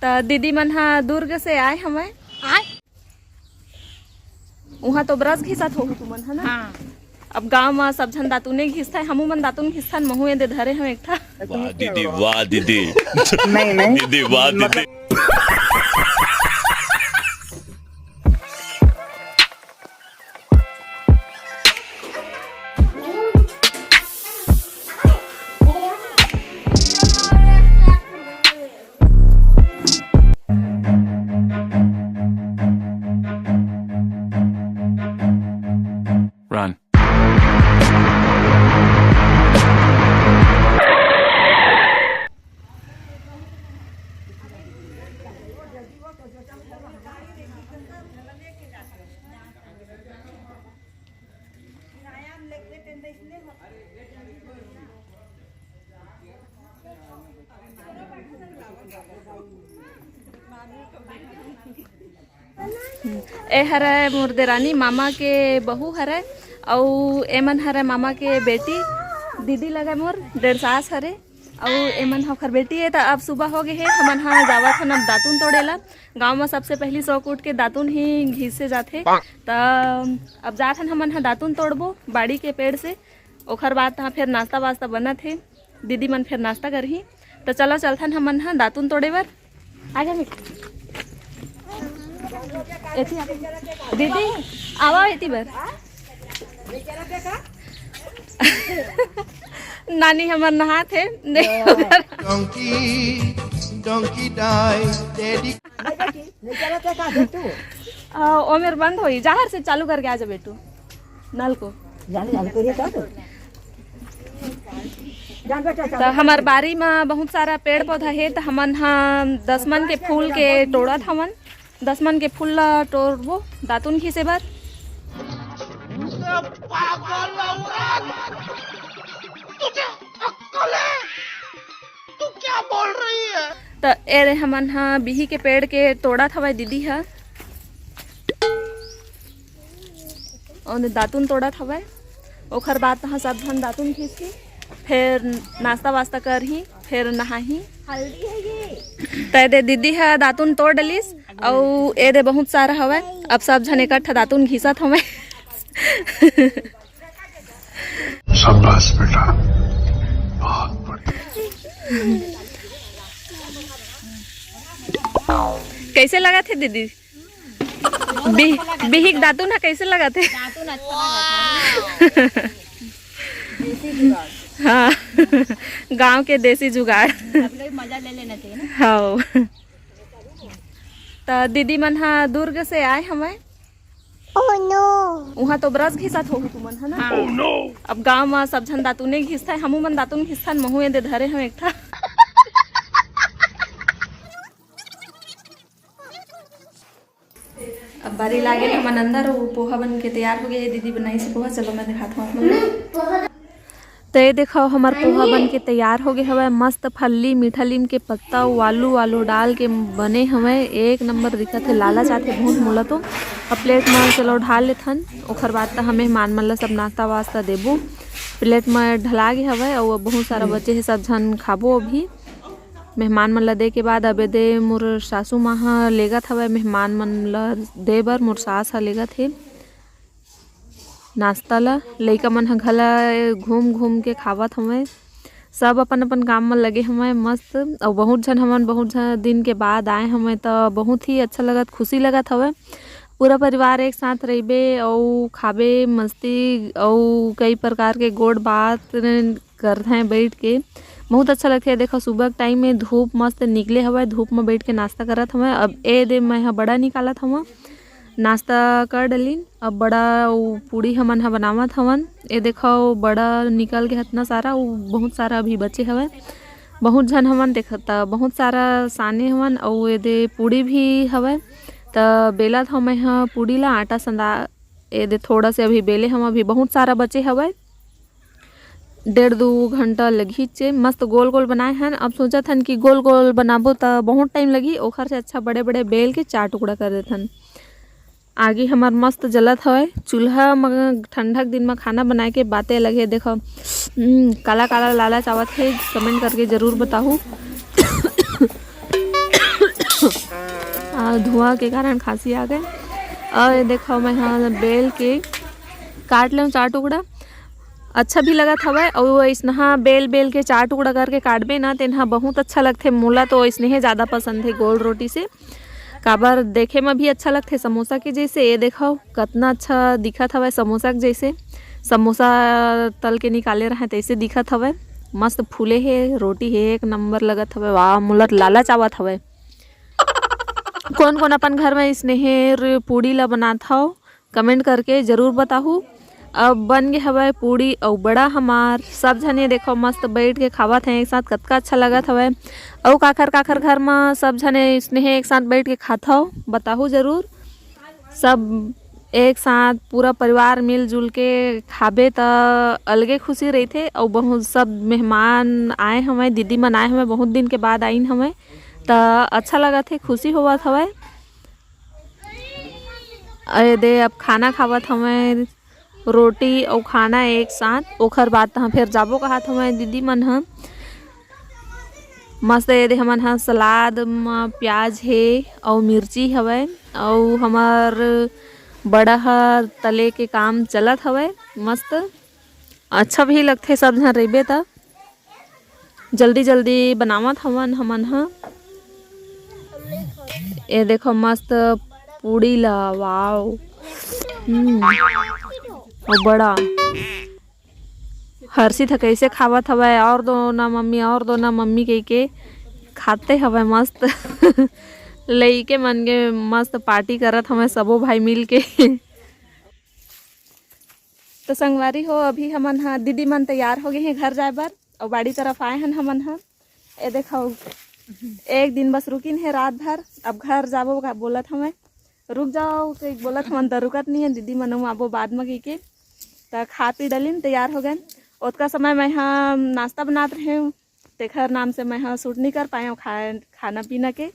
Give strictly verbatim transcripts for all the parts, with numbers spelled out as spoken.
त दीदी मन ह दुर्ग से आए हवय। आय? उहाँ तो ब्रश घिसत होहू तुमन, है ना? हाँ। अब गांव म सब झन दातुने घिसथे, हमू मन दातुन घिसथन, महू एदे धरे हंव एक ठा। वाह दीदी, वाह दीदी। नहीं, नहीं। दीदी, वाह दीदी। मतलब Run. ए हरय मोर देरानी, मामा के बहू हरय, अउ एमन हरय मामा के बेटी, दीदी लगय मोर, डेढ़ सास हरे, अउ एमन ह ओखर बेटी हे। त अब सुबह हो गे हे, हमन ह जावत हन अब दातुन तोड़े ला। गांव म सबसे पहिली सौक उठ के दातुन ही घिसे जाथे। त अब जात हन हमन ह दातुन तोड़बो बाड़ी के पेड़ से, ओखर बाद तहाँ फेर नाश्ता वास्ता बनत हे। दीदी मन फेर नाश्ता करही। त चलो चलथन हमन ह दातुन तोड़े बर। आ जा बेटी। एती आ। दीदी, आवा एती बर। नानी हमर नहात हे। Donkey, donkey die, daddy। आ, ओ मेर बंद होई, जाहर से चालू करके आ जा बेटू। नल को। जान, जान करिए का तो? जान बेटा, तो चालू। हमर बारी म बहुत सारा पेड़ पौधा हे, त हमन ह दसमन के फूल के टोड़त हवन। दसमन के फूल ला टोड़बो दातुन घिसे बर। पागल औरत, तुझे अक्कल है? तू क्या बोल रही है? त ए रे हमन ह बिही के पेड़ के टोड़त हवय दीदी ह। ओने दातुन तोड़त हवय। ओखर बाद तहाँ सब झन दातुन घिसही, फेर नाश्ता वास्ता करही, फेर नहाही। हल्दी है ये। त एदे दीदी ह दातुन तोड़ डलिस, अउ एदे बहुत सारा हवय। अब सब झन इकट्ठा दातुन घिसत हवय। शाबाश बेटा, बहुत बढ़िया। कैसे लगत हे दीदी? बिह-, बिहिक दातुन ह कैसे लगत हे? दातुन अच्छा लगत हे। देसी जुगाड़। हाँ, गांव के देसी जुगाड़। कभी-कभी मजा ले लेना चाहिए ना। हाँ। त दीदी मन ह दुर्ग से आए हवय। Oh no! उहाँ तो ब्रश घिसत होहू तुमन, है ना? हाँ। Oh no! अब गांव म सब झन दातुने घिसथे, हमू मन दातुन घिसथन, महू एदे धरे हंव एक ठा। अब बारी लागे हमन अंदर, वो पोहा बन के तैयार हो गए। दीदी बनाई से पोहा, चलो मैं दिखाता हूँ आप लोगों को। तो ये देखो, हमार पोहा बन के तैयार हो गए हवय। मस्त फल्ली, मीठा लीम के पत्ता, आलू, आलू डाल के बने हवय। एक नंबर दिखत हे, लालच आथे बहुत मोला तो। अब प्लेट में चलो ढाल लेथन, ओखर बाद त हम मेहमान मन ला सब नाश्ता वास्ता देबो। प्लेट में ढला गे हवय, अउ अब बहुत सारा बचे हे, सब झन खाबो अभी। मेहमान मन ला दे के बाद अब एदे मोर सासू माँ ह लेगत हवय, मेहमान मन ला दे बर मोर सास ह लेगत हे नाश्ता ला। लइका मन ह घला घूम घूम के खावत हवय। सब अपन अपन काम म लगे हवय मस्त। अउ बहुत झन हमन बहुत झन दिन के बाद आए हवय, त बहुत ही अच्छा लगत, खुशी लगत हवय। पूरा परिवार एक साथ रहिबे अउ खाबे, मस्ती अउ कई प्रकार के गोठ बात करथें बैठ के, बहुत अच्छा लगथे। देखो, सुबह के टाइम में धूप मस्त निकले हवय, धूप में बैठ के नाश्ता करत हवय। अब ए दे मैं ह बड़ा निकालत हवं, नाश्ता कर डलिन। अब बड़ा अउ पूड़ी हमन ह बनावत हवन। ए देखो, बड़ा निकल के हतना सारा, उ बहुत सारा अभी बचे हवय। बहुत झन हवन, देखत बहुत सारा साने हवन, अउ ए दे पूड़ी भी हवय। त बेलत हवं मैं ह पूड़ी ला, आटा संदा ए दे थोड़ा से अभी बेले हवं, अभी बहुत सारा बचे हवय। डेढ़ दू घंटा लगही चे। मस्त गोल गोल बनाए हन। अब सोचत हन कि गोल गोल बनाबो त बहुत टाइम लगही, ओखर से अच्छा बड़े बड़े बेल के चार टुकड़ा कर देथन। आगी हमार मस्त जलत हवय। चूल्हा म ठंडा के दिन म खाना बनाए के बाते अलग हे। देखो, हम्म, काला काला लाला चावत हे, कमेंट करके जरूर बताहू। आ, धुआं के कारण खांसी आ गए। और ये देखो, मैं यहाँ बेल के काट लें चार टुकड़ा, अच्छा भी लगत हवय। और इसनहा बेल बेल के चार टुकड़ा करके काटबे ना, तेनहा बहुत अच्छा लगथे। मोला तो इसने ही ज़्यादा पसंद है गोल रोटी से, काबर देखे में भी अच्छा लगथे समोसा के जैसे। ये देखो, कितना अच्छा दिखत हवय समोसा के जैसे। समोसा तल के निकाले रहे तैसे दिखत हवय। मस्त फूले हे, रोटी हे, एक नंबर लगत हवय। वाह, मोला तो लालच आवत हवय। कौन कौन अपन घर में स्नेहेर पूड़ी ला बनात हव, कमेंट करके जरूर बताहू। अब बन गे हवय पूड़ी अउ बड़ा हमार। सब झने देखो, मस्त बैठ के खावत हैं एक साथ, कतका अच्छा लगत हवय। अउ काखर काखर घर म सब झने स्नेहे एक साथ बैठ के खात हव, बताहू जरूर। सब एक साथ पूरा परिवार मिलजुल के खाबे त अलगे खुशी रहिथे। अउ बहुत सब मेहमान आए हवय, दीदी मन आए हवय, बहुत दिन के बाद आइन हवय, त अच्छा लगत हे, खुशी होवत हवय। अरे दे, अब खाना खावत हवय, रोटी अउ खाना एक साथ। ओखर बाद तहाँ फिर जाबो कहत हवय दीदी मन ह। मस्त ये दे, हमन ह सलाद म प्याज हे अउ मिर्ची हवय, अउ हमर बड़ा ह तले के काम चलत हवय। मस्त अच्छा भी लगथे सब झन रहिबे त। जल्दी जल्दी बनावत हवन हमन ह। ये देखो मस्त पूड़ी ला, वाओ। हम्म। अउ बड़ा हर्षित ह कैसे खावत हवय, "और दो ना मम्मी, और दो ना मम्मी," कह के खाते हवय मस्त। लइके मन के मस्त पार्टी करत हवय सबो भाई मिल के। तो संगवारी हो, अभी हमन ह, दीदी मन तैयार हो गए हैं घर जाए बर, अउ बाड़ी तरफ आए हन हमन ह। ए देखो, एक दिन बस रुकिन है रात भर, अब घर जाबो का बोलत हमें, "रुक जाओ," के बोलत हवन, त रुकत नहीं है दीदी मन, "आबो बाद में," कहि के। त खा पी डलिन, तैयार हो गए। ओतका समय मैं ह नाश्ता बनात रहे हूँ, तेखर नाम से मैं ह शूट नहीं कर पाए हूँ खा, खाना पीना के।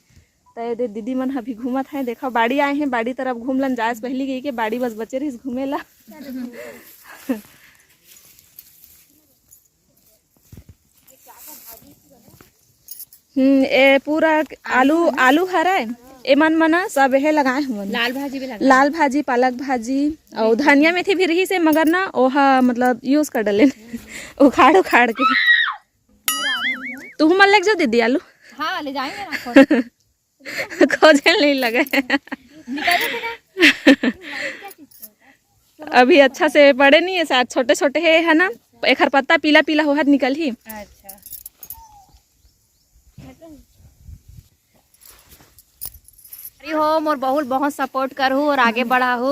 त ये दे दीदी मन ह भी घूमत हैं, देखो बाड़ी आए हैं, बाड़ी तरफ घूम लन, जाए से पहली गई के बाड़ी बस बचे रहिस घूमे ला। हम्म, ए पूरा आलू, आलू हरय, एमन मन सब हे लगाए हमन। लाल भाजी भी लगा। लाल भाजी, पालक भाजी, अउ धनिया मेथी भी रही से, मगर ना ओहा मतलब यूज कर डले, उखाड़ उखाड़ के। तुहू मन लेग जाओ दीदी आलू। हाँ, ले जाएंगे ना, खोज। खोजे नहीं लगे। निकल जाते ना। अभी अच्छा से बड़े नहीं है शायद, छोटे छोटे है, है ना? एखर पत्ता पीला पीला होहत निकल ही। अच्छा। अरे हो, मोर बहू ल बहुत सपोर्ट करहू और आगे बढ़ाहू।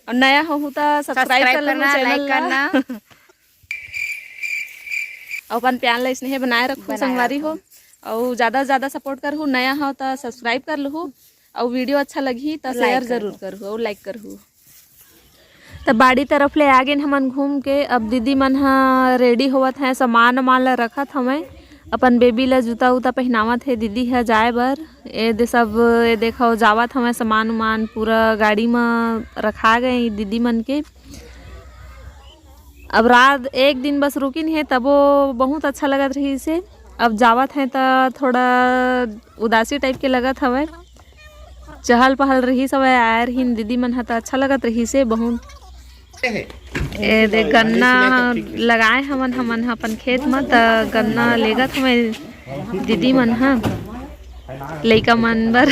और नया होहू त सब्सक्राइब कर लेहू करना, चैनल लाइक ला। करना। अउ अपन प्यार ला स्नेह बनाए रखू बनाए संगवारी हो। रखू। अउ ज्यादा से ज्यादा सपोर्ट करहू, नया हो त सब्सक्राइब कर लहू। अउ वीडियो अच्छा लगही त लाइक शेयर जरूर करहू। करहू अउ लाइक करहू। त बाड़ी तरफ ले आ गेन हमन घूम के। अब दीदी मन ह रेडी होवत हैं, सामान वामान ला रखत हवय, अपन बेबी ला जूता उता पहनावत हे दीदी ह जाए बर। ए दे सब, ए देखो जावत हवय, सामान उमान पूरा गाड़ी म रखा गए दीदी मन के। अब रात एक दिन बस रुकिन हे, तबो बहुत अच्छा लगत रहिस हे। अब जावत हे त थोड़ा उदासी टाइप के लगत हवय। चहल पहल रहिस हवय, आए रहिन दीदी मन ह, त अच्छा लगत रहिस हे बहुत। ए दे गन्ना लगाए हवन हमन ह अपन खेत म, त गन्ना लेगत हवय दीदी मन ह, लइका मन बर।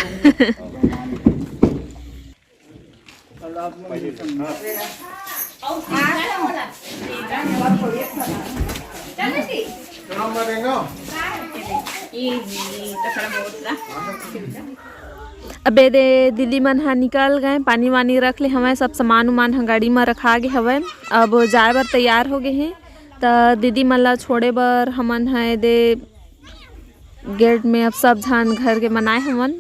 अबे दे दीदी मन ह निकल गए, पानी वानी रख ले हवय, सब सामान उमान ह गाड़ी म रखा गे हवय। अब जाए बर तैयार हो गे हे, त दीदी मन ला छोड़े बर हमन ह ए दे गेट में अब सब झन घर के मनाए हवन।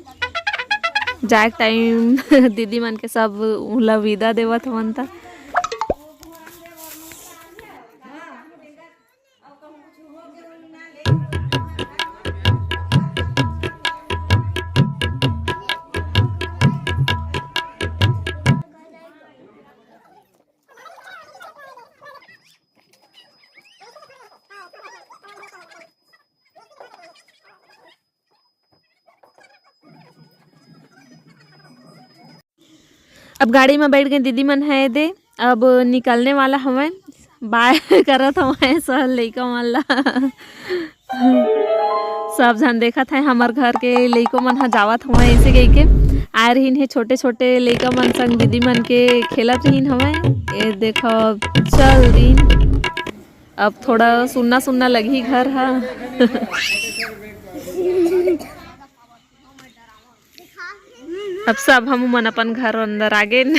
जाए के टाइम दीदी मन के सब उला विदा देवत हवन त। अब गाड़ी में बैठ गए दीदी मन है दे, अब निकलने वाला हवय, बाय करत हवय सब लइका मन ला। सब झन देखत है हमर घर के लइको मन ह जावत हवय ऐसे कह के। आए रहिन हे छोटे छोटे लइका मन संग दीदी मन के खेलत रहिन हवय। ये देखो चल दिन, अब थोड़ा सुन्ना सुन्ना लगही घर ह। अब सब हम मन अपन घर अंदर आ गए।